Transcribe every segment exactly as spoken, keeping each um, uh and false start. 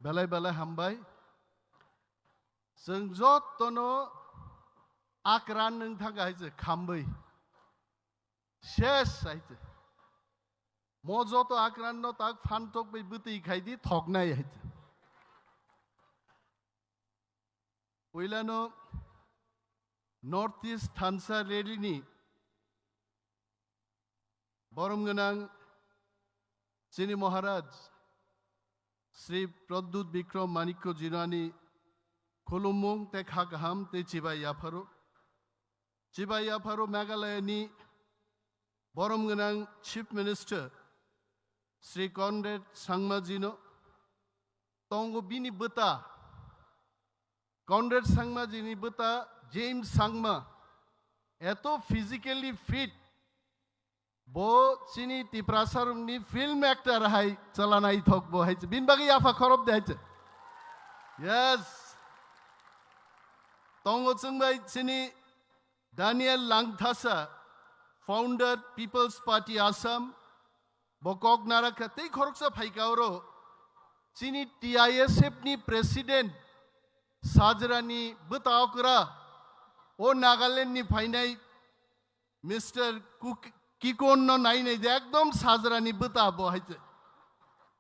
Belai belai hambai. Chwng jottono akran nwng thangkha hai se khambwi. Ses hai se. Mo joto akran no tak phan tok bai bwtwi khai di thoknai hai se. Puilano North East Thansa Rally ni borom gwnang chini Maharaj Sri Pradyut Bikram Manikya Jinani khulumung te kha kaham te chibai yapharo. Chibai yapharo Meghalaya ni borom gwnang Chief Minister Sri Conrad Sangma jino tongo bini bwta Conrad Sangma jini bwta James Sangma eto physically fit, bo chini Tiprasa rokni film actor hai chala naithok bo hai, bini bagwi yapha khorob de hai. Yes. Tongo chwng bai chini Daniel Langthasa, founder People's Party Assam, bo kok narakha tei khoroksa phaika oro chini T I S F ni president sajrani bwta okra o Nagaland ni phainai Mister Kuk-, Kikon no nainai de ekdom sajrani bwta bo hai se.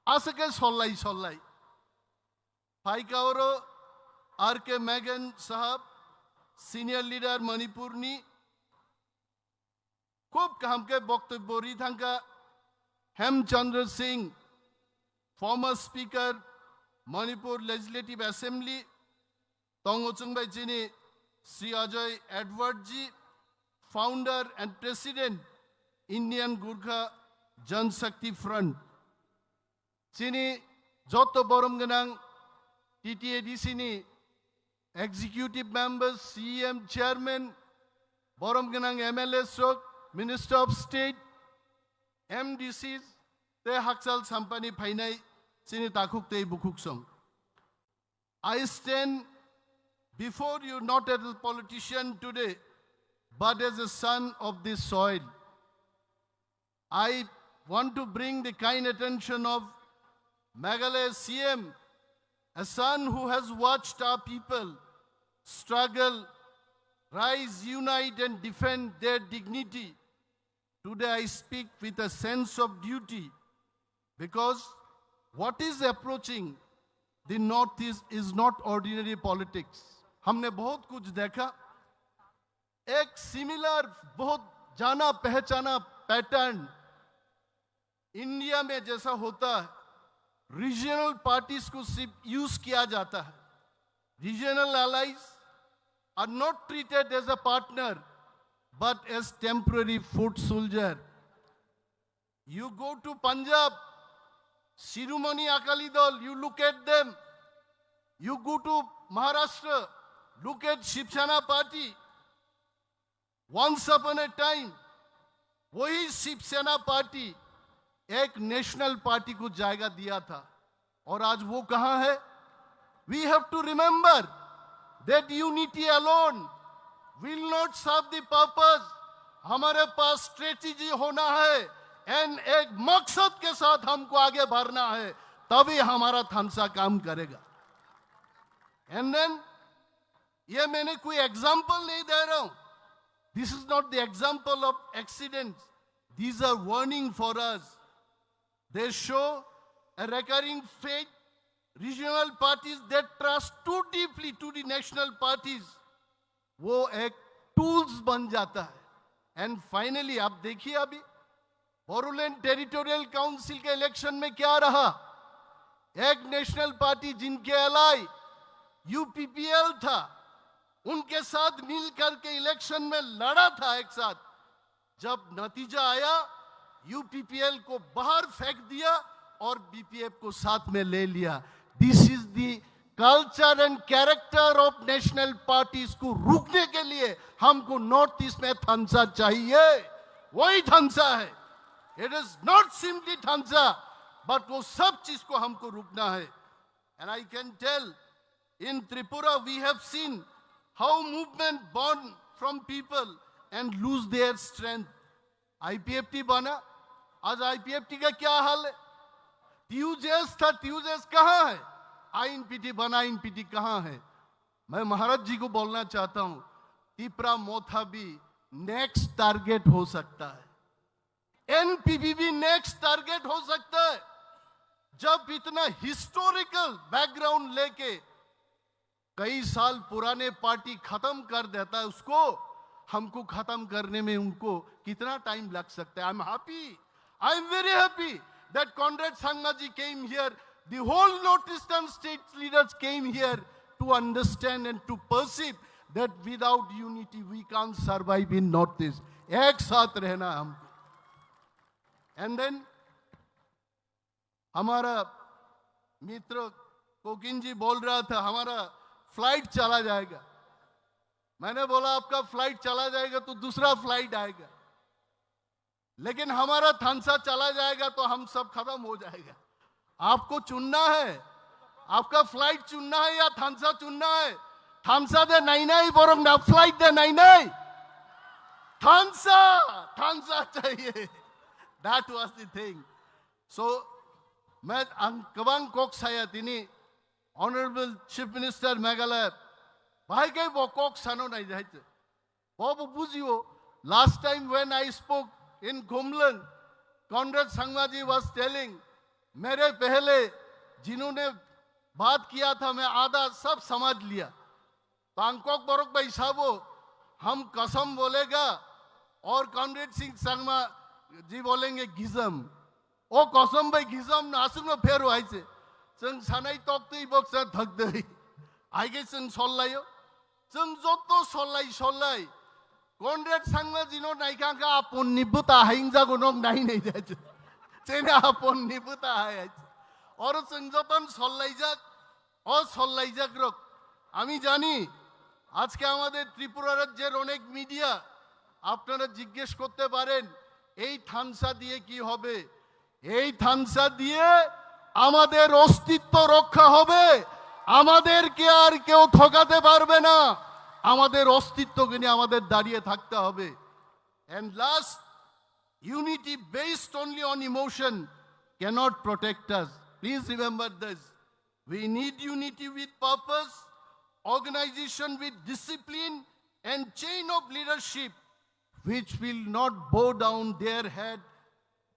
Aswk khe sollai sollai. Phaika oro R K Megan sahab, senior leader Manipur ni, khub kaham khe boktobbo ri thangkha. Hemchandra Singh, former speaker Manipur Legislative Assembly, tongo chwng bai chini Sri Ajay Edward ji, founder and president Indian Gurkha Jan Shakti Front. Chini joto borom gwnang T T A D C ni executive members, C E M, chairman, borom gwnang M L As rok, Minister of State, M D Cs, te hakchal sampani phainai chini takhuk tei bukhuk song. I stand before you not as a politician today, but as a son of this soil. I want to bring the kind attention of Meghalaya C M, a son who has watched our people struggle, rise, unite, and defend their dignity. Today I speak with a sense of duty because what is approaching the Northeast is not ordinary politics. हमने बहुत कुछ देखा। एक सिमिलर, बहुत जाना पहचाना pattern India में जैसा होता है, रीजनल पार्टीज को सिर्फ यूज किया जाता है। Regional allies are not treated as a partner but as temporary foot soldier. You go to Punjab, Shiromani Akali Dal, you look at them. You go to Maharashtra, look at Shiv Sena party. Once upon a time, वही शिवसेना पार्टी एक national party को जायगा दिया था, और आज वो कहां है? We have to remember that unity alone will not serve the purpose. हमारे पास स्ट्रेटेजी होना है एंड एक मकसद के साथ हमको आगे बढ़ना है, तभी हमारा थानसा काम करेगा। एंड देन, ये मैंने कोई एग्जांपल नहीं दे रहा हूं। This is not the example of accidents. These are warning for us. They show a recurring fate. Regional parties, they trust too deeply to the national parties. वो एक टूल्स बन जाता है। एंड फाइनली आप देखिए, अभी बोडोलैंड टेरिटोरियल काउंसिल के इलेक्शन में क्या रहा? एक नेशनल पार्टी जिनके एलाई यूपीपीएल था, उनके साथ मिल करके इलेक्शन में लड़ा था एक साथ। जब नतीजा आया, यूपीपीएल को बाहर फेंक दिया और बीपीएफ को साथ में ले लिया। This is the culture and character of national parties को रुकने के लिए हमको नॉर्थ ईस्ट में थानसा चाहिए, वही थानसा है। It is not simply थानसा, but वो सब चीज को हमको रुकना है। And I can tell, in Tripura we have seen how movement born from people and lose their strength. IPFT बना, आज आईपीएफटी का क्या हाल है? टीयूजेएस था, टीयूजेएस कहाँ है? आईएनपीटी बना, एनपीटी कहाँ है? मैं महाराज जी को बोलना चाहता हूं, तिपरा मोथा भी नेक्स्ट टारगेट हो सकता है, एनपीपी भी नेक्स्ट टारगेट हो सकता है। जब इतना हिस्टोरिकल बैकग्राउंड लेके कई साल पुराने पार्टी खत्म कर देता है, उसको, हमको खत्म करने में उनको कितना टाइम लग सकता है? I'm happy, I am very happy that Conrad Sangma ji came here, the whole Northeastern state leaders came here to understand and to perceive that without unity we can't survive in Northeast. एक साथ रहना है हमको। And then हमारा मित्र कोकिन जी बोल रहा था, हमारा फ्लाइट चला जाएगा। मैंने बोला, आपका फ्लाइट चला जाएगा तो दूसरा फ्लाइट आएगा, लेकिन हमारा थानसा चला जाएगा तो हम सब खत्म हो जाएगा। आपको चुनना है, आपका फ्लाइट चुनना है या थानसा चुनना है? थानसा de nainai, borok na flight de nainai? थानसा, थानसा चाहिए। That was the thing. So, मैं ang kwbang kok saya tini, Honorable Chief Minister Meghalaya, bahai khe bo kok sano nai jai te. Bo bo bujio, last time when I spoke in Gumlang, Conrad Sangma ji was telling, मेरे पहले जिन्होंने बात किया था, मैं आधा सब समझ लिया। Bangkok borok bai sabo, हम कसम बोलेगा और कॉनरेड सिंह संगमा जी बोलेंगे गिजम। O kosom bai gisam no aswk no phero hai se. Chwng sanai tok twi boksa thak dei. Hai khe chwng sol laio. Chwng joto sol lai, sol lai. Conrad Sangma ji no nai kha kha apon ni bwta hai wng jago, nok nai nai jai se. Chini apon ni bwta hai hai se. Oro chwng joto no sol laijak. O sol laijak rok. আমি জানি আজকে আমাদের ত্রিপুরা রাজ্যের অনেক মিডিয়া আপনারা জিজ্ঞেস করতে পারেন, এই থানসা দিয়ে কি হবে? এই থানসা দিয়ে আমাদের অস্তিত্ব রক্ষা হবে। আমাদেরকে আর কেউ ঠকাতে পারবে না। আমাদের অস্তিত্বকে নিয়ে আমাদের দাঁড়িয়ে থাকতে হবে। And last, unity based only on emotion cannot protect us. Please remember this. We need unity with purpose, organization with discipline, and chain of leadership which will not bow down their head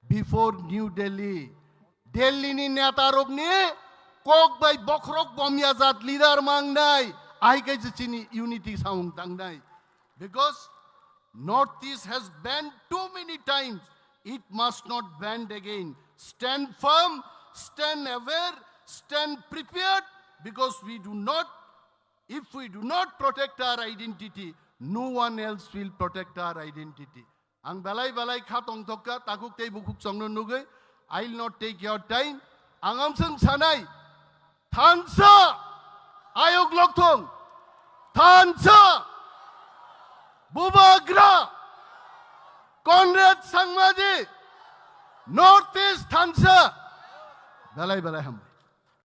before New Delhi. Delhi ni neta rok ni kok bai bokhorok bomya jat leader mangnai, ai khe je chini unity samung tangnai. Because Northeast has banned too many times, it must not banned again. Stand firm, stand aware, stand prepared, because we do not, if we do not protect our identity, no one else will protect our identity. Ang belai belai kha tongthok kha, takhuk tei bukhuk chongno nugwi. I will not take your time. Ang amswng sanai, thansa, ayok lokthong, thansa, bubagra, Conrad Sangmaji, Northeast thansa. Belai belai hambai.